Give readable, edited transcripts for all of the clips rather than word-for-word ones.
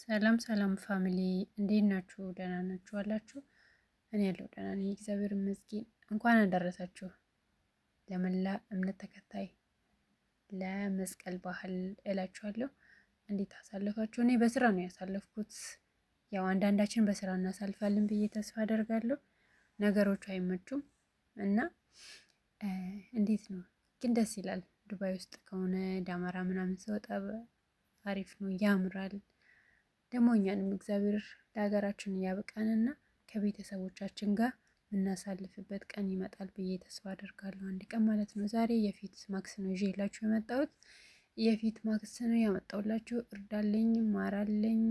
ሰላም ሰላም family እንዴት ናችሁ? ደህና ናችሁ አላችሁ? እኔ ያለው ደህና ነኝ፣ እግዚአብሔር ይመስገን። እንኳን አደረሳችሁ ለመላ እምነት ተከታይ ለመስቀል በዓል እላችኋለሁ። እንዴት አሳለፋችሁ? እኔ በስራ ነው ያሳለፍኩት። ያው አንዳንዳችን በስራ እናሳልፋለን ብዬ ተስፋ አደርጋለሁ። ነገሮቹ አይመቹም እና እንዴት ነው ግን ደስ ይላል። ዱባይ ውስጥ ከሆነ ዳመራ ምናምን ስወጣ አሪፍ ነው፣ ያምራል። ደግሞ እኛንም እግዚአብሔር ለሀገራችን እያበቃንና ከቤተሰቦቻችን ጋር የምናሳልፍበት ቀን ይመጣል ብዬ ተስፋ አደርጋለሁ። አንድ ቀን ማለት ነው። ዛሬ የፊት ማክስ ነው ይዤላችሁ የመጣሁት። የፊት ማክስ ነው ያመጣሁላችሁ። እርድ አለኝ፣ ማር አለኝ፣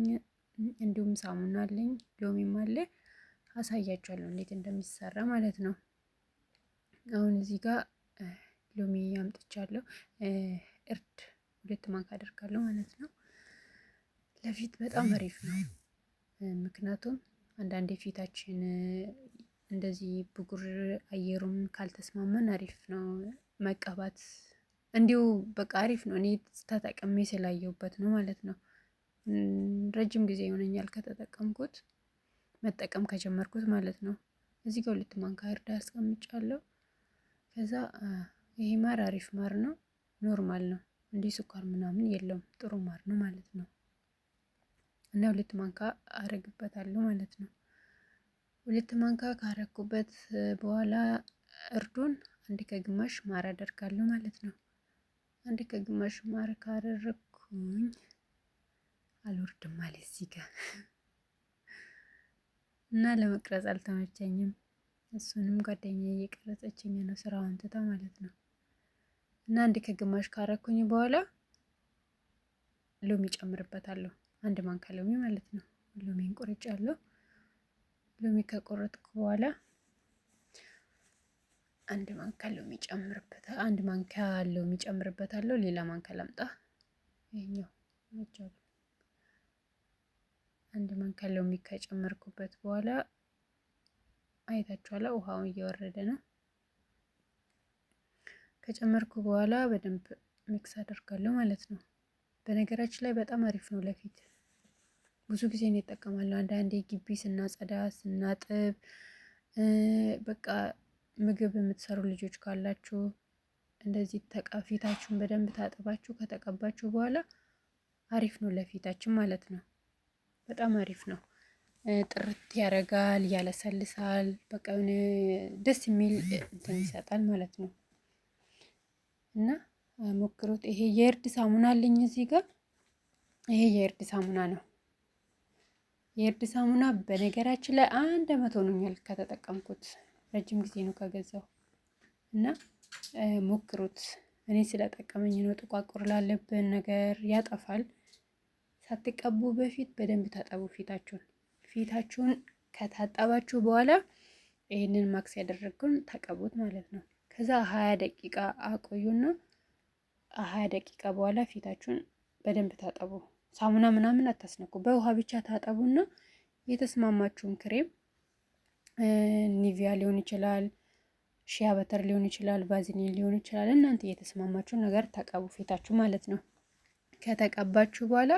እንዲሁም ሳሙና አለኝ፣ ሎሚም አለ። አሳያችኋለሁ እንዴት እንደሚሰራ ማለት ነው። አሁን እዚህ ጋር ሎሚ አምጥቻለሁ። እርድ 2 ማንካ አደርጋለሁ ማለት ነው። ለፊት በጣም አሪፍ ነው። ምክንያቱም አንዳንዴ ፊታችን እንደዚህ ብጉር አየሩም ካልተስማመን አሪፍ ነው መቀባት። እንዲሁ በቃ አሪፍ ነው። እኔ ተጠቅሜ ስላየሁበት ነው ማለት ነው። ረጅም ጊዜ ይሆነኛል ከተጠቀምኩት፣ መጠቀም ከጀመርኩት ማለት ነው። እዚህ ጋር 2 ማንካ እርድ አስቀምጫለሁ። ከዛ ይሄ ማር አሪፍ ማር ነው፣ normal ነው። እንዲህ ስኳር ምናምን የለውም፣ ጥሩ ማር ነው ማለት ነው። እና 2 ማንካ አረግበታለሁ ማለት ነው። 2 ማንካ ካረኩበት በኋላ እርዱን 1 ከግማሽ ማር አደርጋለሁ ማለት ነው። 1 ከግማሽ ማር ካደረግኩኝ አልወርድም ማለት እዚህ ጋር እና ለመቅረጽ አልተመቸኝም። እሱንም ጓደኛዬ እየቀረጸችኝ ነው ስራዋን ትታ ማለት ነው። እና 1 ከግማሽ ካረኩኝ በኋላ ሎሚ ጨምርበታለሁ። 1 ማንካ ሎሚ ማለት ነው። ሎሚን ቆርጫለሁ። ሎሚ ከቆረጥኩ በኋላ 1 ማንካ ሎሚ ጨምርበታለሁ። 1 ማንካ ሎሚ ጨምርበታለሁ። ሌላ ማንካ ላምጣ። ይሄኛው 1 ማንካ ሎሚ ከጨመርኩበት በኋላ አይታችኋላ፣ ውሃውን እየወረደ ነው። ከጨመርኩ በኋላ በደንብ mix አደርጋለሁ ማለት ነው። በነገራችን ላይ በጣም አሪፍ ነው ለፊት፣ ብዙ ጊዜ እኔ እጠቀማለሁ። አንዳንዴ ግቢ ስናጸዳ ስናጥብ፣ በቃ ምግብ የምትሰሩ ልጆች ካላችሁ እንደዚህ ፊታችሁን በደንብ ታጥባችሁ ከተቀባችሁ በኋላ አሪፍ ነው ለፊታችን ማለት ነው። በጣም አሪፍ ነው። ጥርት ያደርጋል፣ ያለሰልሳል። በቃ የሆነ ደስ የሚል እንትን ይሰጣል ማለት ነው። እና ሞክሩት። ይሄ የእርድ ሳሙና አለኝ እዚህ ጋር። ይሄ የእርድ ሳሙና ነው። የእርድ ሳሙና በነገራችን ላይ 1 አመት ሆኖኛል ከተጠቀምኩት፣ ረጅም ጊዜ ነው ከገዛው እና ሞክሩት። እኔ ስለጠቀመኝ ነው። ጥቋቁር ላለብን ነገር ያጠፋል። ሳትቀቡ በፊት በደንብ ታጠቡ ፊታችሁን። ፊታችሁን ከታጠባችሁ በኋላ ይህንን ማክስ ያደረግኩን ተቀቡት ማለት ነው። ከዛ 20 ደቂቃ አቆዩና 20 ደቂቃ በኋላ ፊታችሁን በደንብ ታጠቡ። ሳሙና ምናምን አታስነኩ። በውሃ ብቻ ታጠቡና የተስማማችሁን ክሬም ኒቪያ ሊሆን ይችላል፣ shea butter ሊሆን ይችላል፣ ቫዝሊን ሊሆን ይችላል። እናንተ የተስማማችሁን ነገር ተቀቡ ፊታችሁ ማለት ነው። ከተቀባችሁ በኋላ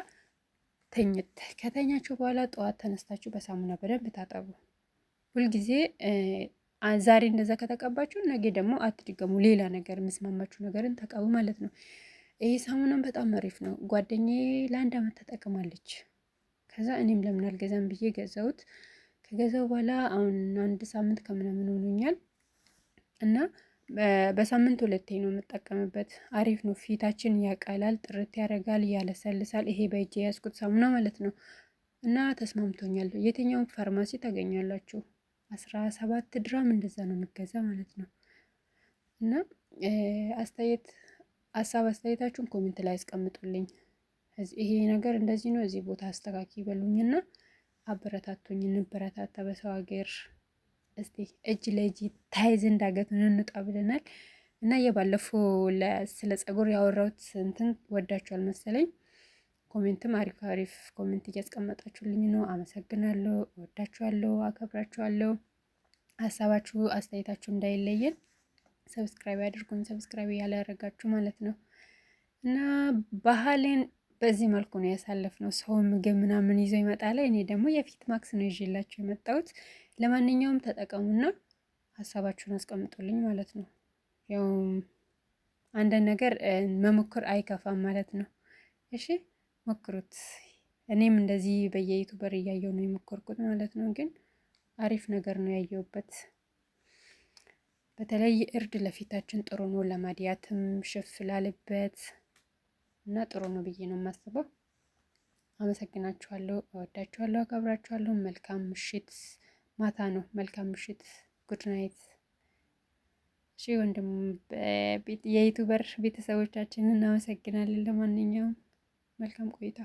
ተኝት ከተኛችሁ በኋላ ጠዋት ተነስታችሁ በሳሙና በደንብ ታጠቡ። ሁልጊዜ ዛሬ እንደዛ ከተቀባችሁ ነገ ደግሞ አትድገሙ። ሌላ ነገር የሚስማማችሁ ነገርን ተቀቡ ማለት ነው። ይሄ ሳሙናም በጣም አሪፍ ነው። ጓደኛዬ ለአንድ አመት ተጠቅማለች። ከዛ እኔም ለምን አልገዛም ብዬ ገዛሁት። ከገዛው በኋላ አሁን አንድ ሳምንት ከምናምን ሆኖኛል እና በሳምንት ሁለቴ ነው የምጠቀምበት። አሪፍ ነው። ፊታችን ያቀላል፣ ጥርት ያደርጋል፣ ያለሰልሳል። ይሄ በእጅ የያዝኩት ሳሙና ማለት ነው እና ተስማምቶኛል። የትኛውም ፋርማሲ ታገኛላችሁ። 17 ድራም እንደዛ ነው የሚገዛ ማለት ነው። እና አስተያየት ሀሳብ አስተያየታችሁን comment ላይ አስቀምጡልኝ። ይሄ ነገር እንደዚህ ነው፣ እዚህ ቦታ አስተካኪ በሉኝና አበረታቱኝ። እንበረታታ በሰው ሀገር። እስቲ እጅ ለእጅ ተያይዘን ዳገቱን እንውጣ ብለናል። እና የባለፈው ስለ ጸጉር ያወራሁት እንትን ወዳችኋል መሰለኝ። Comment ም አሪፍ አሪፍ comment እያስቀመጣችሁልኝ ነው። አመሰግናለሁ። እወዳችኋለሁ፣ አከብራችኋለሁ። ሀሳባችሁ አስተያየታችሁ እንዳይለየን subscribe አድርጉን። Subscribe ያላደረጋችሁ ማለት ነው። እና ባህሌን በዚህ መልኩ ነው ያሳለፍነው። ሰው ምግብ ምናምን ይዞ ይመጣል። እኔ ደግሞ የፊት ማክስ ነው ይዤላቸው የመጣሁት። ለማንኛውም ተጠቀሙና ሀሳባችሁን አስቀምጡልኝ ማለት ነው። ያው አንዳንድ ነገር መሞከር አይከፋም ማለት ነው። እሺ ሞክሩት። እኔም እንደዚህ በየ YouTuber እያየው ነው የሞከርኩት ማለት ነው። ግን አሪፍ ነገር ነው ያየሁበት። በተለይ እርድ ለፊታችን ጥሩ ነው፣ ለማድያትም ሽፍ ላልበት እና ጥሩ ነው ብዬ ነው የማስበው። አመሰግናችኋለሁ፣ እወዳችኋለሁ፣ አከብራችኋለሁ። መልካም ምሽት፣ ማታ ነው። መልካም ምሽት፣ good night። እሺ ወንድም የ YouTuber ቤተሰቦቻችንን እናመሰግናለን። ለማንኛውም መልካም ቆይታ።